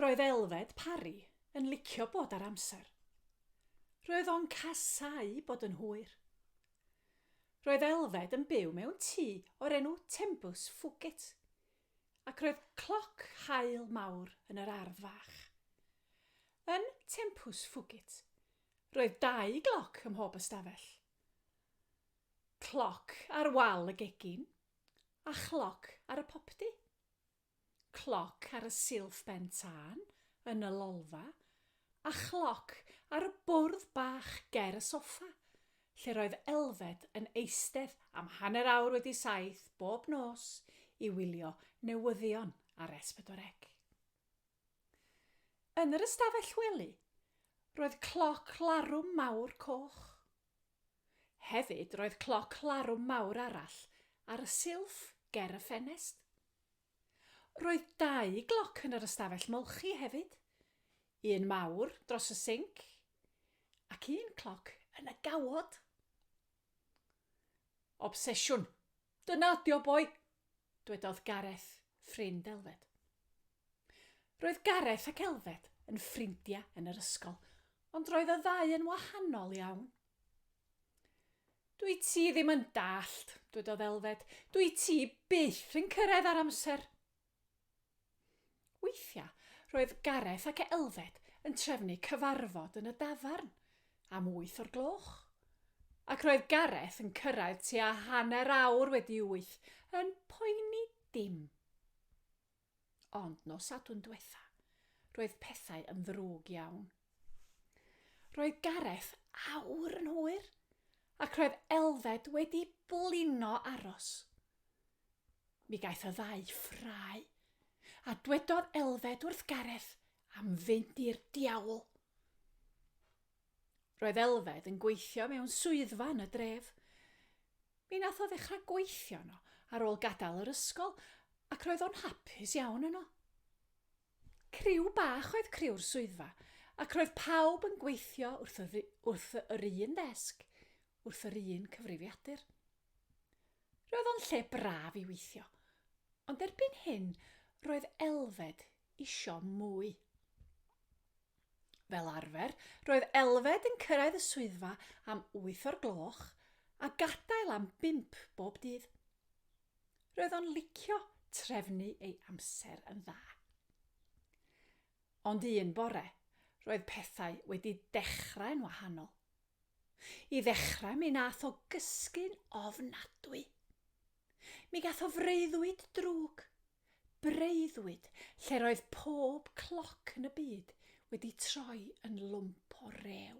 Roedd Elfed Parry yn licio bod ar amser. Roedd o'n casáu bod yn hwyr. Roedd Elfed yn byw mewn tŷ o'r enw Tembws Fugit, ac roedd cloc haul mawr yn yr ardd fach. Yn Tempus Fugit, roedd dau gloc ym mhob ystafell. Cloc ar wal y gegin, a chloc ar y popty. Cloc ar y silff ben tân yn y lolfa, a chloc ar y bwrdd bach ger y soffa, lle roedd Elfed yn eistedd am hanner awr wedi saith bob nos i wylio newyddion ar S4C. Yn yr ystafell wely, roedd cloc larwm mawr coch. Hefyd roedd cloc larwm mawr arall ar y silff ger y ffenest. Roedd dau gloc yn yr ystafell molchi hefyd, un mawr dros y sinc ac un cloc yn y gawod. Obsesiwn! Dyna ydi o, boi! dwedodd Gareth, ffrind Elfed. Roedd Gareth ac Elfed yn ffrindiau yn yr ysgol, ond roedd y ddau yn wahanol iawn. Dwyt ti ddim yn dallt, dwedodd Elfed. Dwyt ti byth yn cyrraedd ar amser. Weithiau, roedd Gareth ac Elfed yn trefnu cyfarfod yn y dafarn am wyth o'r gloch. Ac roedd Gareth yn cyrraedd tua hanner awr wedi wyth, yn poeni dim. Ond nos Sadwrn dwetha, roedd pethau yn ddrwg iawn. Roedd Gareth awr yn hwyr, ac roedd Elfed wedi blino aros. Mi gaeth y ddau ffrae, a dwedodd Elfed wrth Gareth am fynd i'r diawl. Roedd Elfed yn gweithio mewn swyddfa yn y dref. Mi nath o ddechrau gweithio yno ar ôl gadael yr ysgol ac roedd o'n hapus iawn yno. Criw bach oedd criw'r swyddfa ac roedd pawb yn gweithio wrth y, wrth yr un ddesg, wrth yr un cyfrifiadur. Roedd o'n lle braf i weithio, ond erbyn hyn roedd Elfed isio mwy. Fel arfer, roedd Elfed yn cyrraedd y swyddfa am wyth o'r gloch a gadael am bump bob dydd. Roedd o'n licio trefnu ei amser yn dda. Ond un bore, roedd pethau wedi dechrau'n wahanol. I ddechrau mi nath o gysgu'n ofnadwy. Mi gath o freuddwyd drwg. Breuddwyd lle roedd pob cloc yn y byd wedi troi yn lwmp o rew.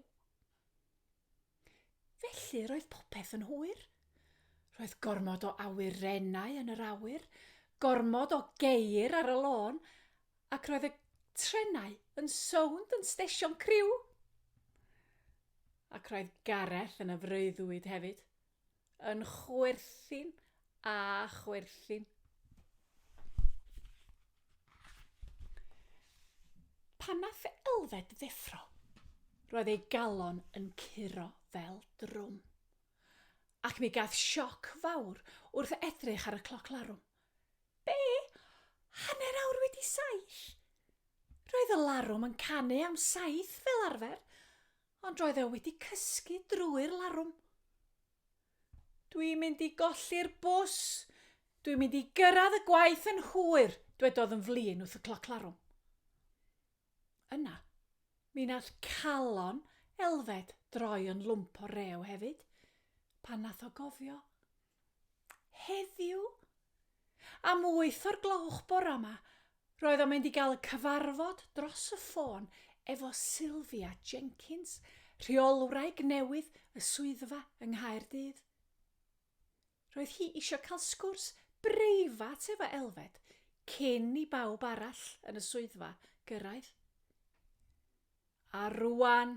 Felly roedd popeth yn hwyr. Roedd gormod o awyrennau yn yr awyr, gormod o geir ar y lôn, ac roedd y trenau yn sownd yn stesion criw. Ac roedd Gareth yn y freuddwyd hefyd, yn chwerthin a chwerthin. Pan nath Elfed ddeffro, roedd ei galon yn curo fel drwm. Ac mi gath sioc fawr wrth edrych ar y cloc larwm. Be? Hanner awr wedi saith? Roedd y larwm yn canu am saith fel arfer, ond roedd e wedi cysgu drwy'r larwm. Dwi'n mynd i golli'r bws. Dwi'n mynd i gyrraedd y gwaith yn hwyr, dwedodd yn flin wrth y cloc larwm. Yna, mi nath calon Elfed droi yn lwmp o rew hefyd, pan nath o gofio. Heddiw? Am wyth o'r gloch bora 'ma, roedd o'n mynd i gael y cyfarfod dros y ffôn efo Sylvia Jenkins, rheolwraig newydd y swyddfa yng Nghaerdydd. Roedd hi eisiau cael sgwrs breifat efo Elfed cyn i bawb arall yn y swyddfa gyrraedd. A rŵan,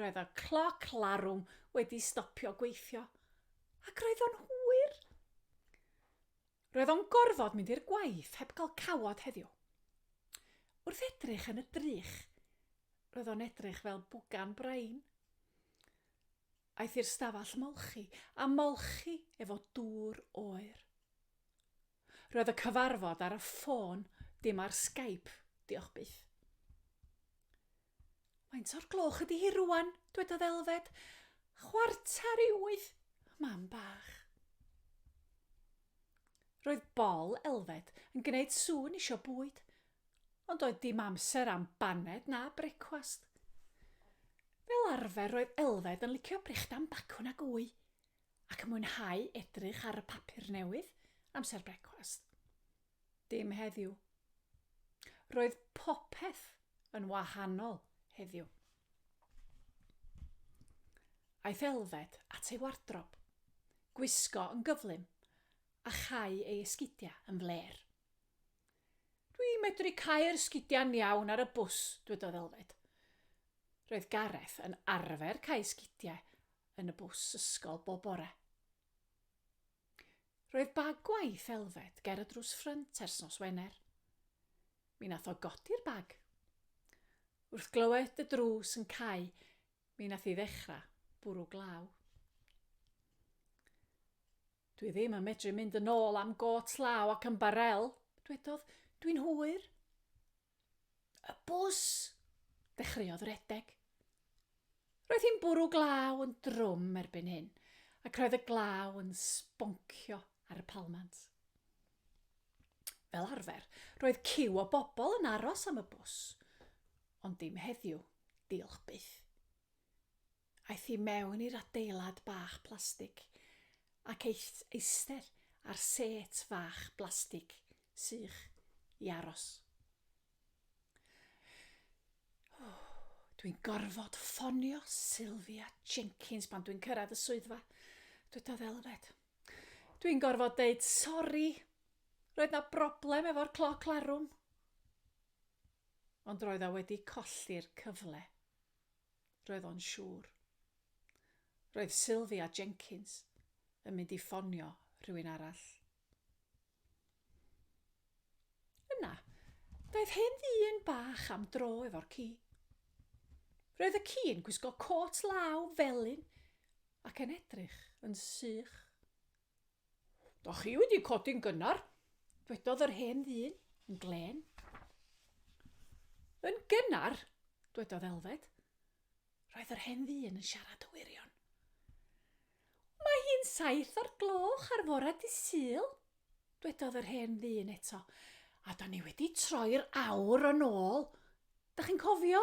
roedd y cloc larwm wedi stopio gweithio, ac roedd o'n hwyr. Roedd o'n gorfod mynd i'r gwaith heb gael cawod heddiw. Wrth edrych yn y drych, roedd o'n edrych fel bwgan brain. Aeth i'r stafell molchi a molchi efo dŵr oer. Roedd y cyfarfod ar y ffôn, dim ar Skype, diolch byth. Faint o'r gloch ydy hi rwan? dwedodd Elfed. 7:45, mam bach. Roedd bol Elfed yn gwneud sŵn isio bwyd, ond doedd dim amser am baned na brecwast. Fel arfer roedd Elfed yn licio brechdan bacwn ag wy, ac yn mwynhau edrych ar y papur newydd amser brecwast. Dim heddiw. Roedd popeth yn wahanol heddiw. Aeth Elfed at ei wardrob, gwisgo yn gyflym a chau ei esgidiau yn flêr. Dwi'n medru cau'r sgidiau'n iawn ar y bws, dwedodd Elfed. Roedd Gareth yn arfer cau sgidiau yn y bws ysgol bob bore. Roedd bag gwaith Elfed ger y drws ffrynt ers nos Wener. Mi nath o godi'r bag. Wrth glywed y drws yn cau, mi nath hi ddechrau bwrw glaw. Dwi ddim yn medru mynd yn ôl am gôt law ac ymbarel, dwedodd, dwi'n hwyr. Y bws! Dechreuodd redeg. Roedd hi'n bwrw glaw yn drwm erbyn hyn, ac roedd y glaw yn sboncio ar y palmant. Fel arfer, roedd ciw o bobl yn aros am y bws, ond dim heddiw, diolch byth. Aeth i mewn i'r adeilad bach plastig ac eistedd ar sêt fach blastig sych i aros. Dwi'n gorfod ffonio Sylvia Jenkins pan dwi'n cyrraedd y swyddfa, dwedodd Elfed. Dwi'n gorfod deud sori, roedd 'na broblem efo'r cloc larwm. Ond roedd o wedi colli'r cyfle. Roedd o'n siŵr. Roedd Sylvia Jenkins yn mynd i ffonio rhywun arall. Yna, daeth hen ddyn bach am dro efo'r ci. Roedd y ci'n gwisgo côt law felyn ac yn edrych yn sych. Dach chi wedi codi'n gynnar, dwedodd yr hen ddyn yn glên. Yn gynnar? dwedodd Elfed. Roedd yr hen ddyn yn siarad y wirion. Mae hi'n 7 o'r gloch ar fore dydd Sul, dwedodd yr hen ddyn eto, a da ni wedi troi'r awr yn ôl. Da chi'n cofio?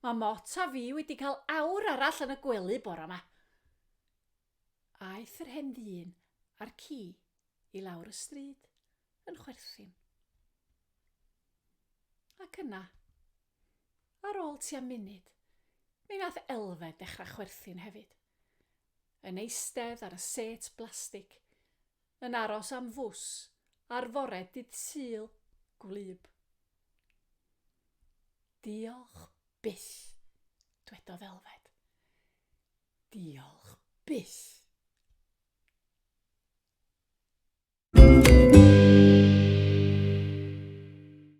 Mae Mot a fi wedi cael awr arall yn y gwely bore yma. Aeth yr hen ddyn a'r ci i lawr y stryd yn chwerthin. Ac yna, ar ôl tua munud, mi nath Elfed ddechrau chwerthin hefyd. Yn eistedd ar y sêt blastig, yn aros am fws ar fore dydd Sul gwlyb. Diolch byth, dwedodd Elfed. Diolch byth.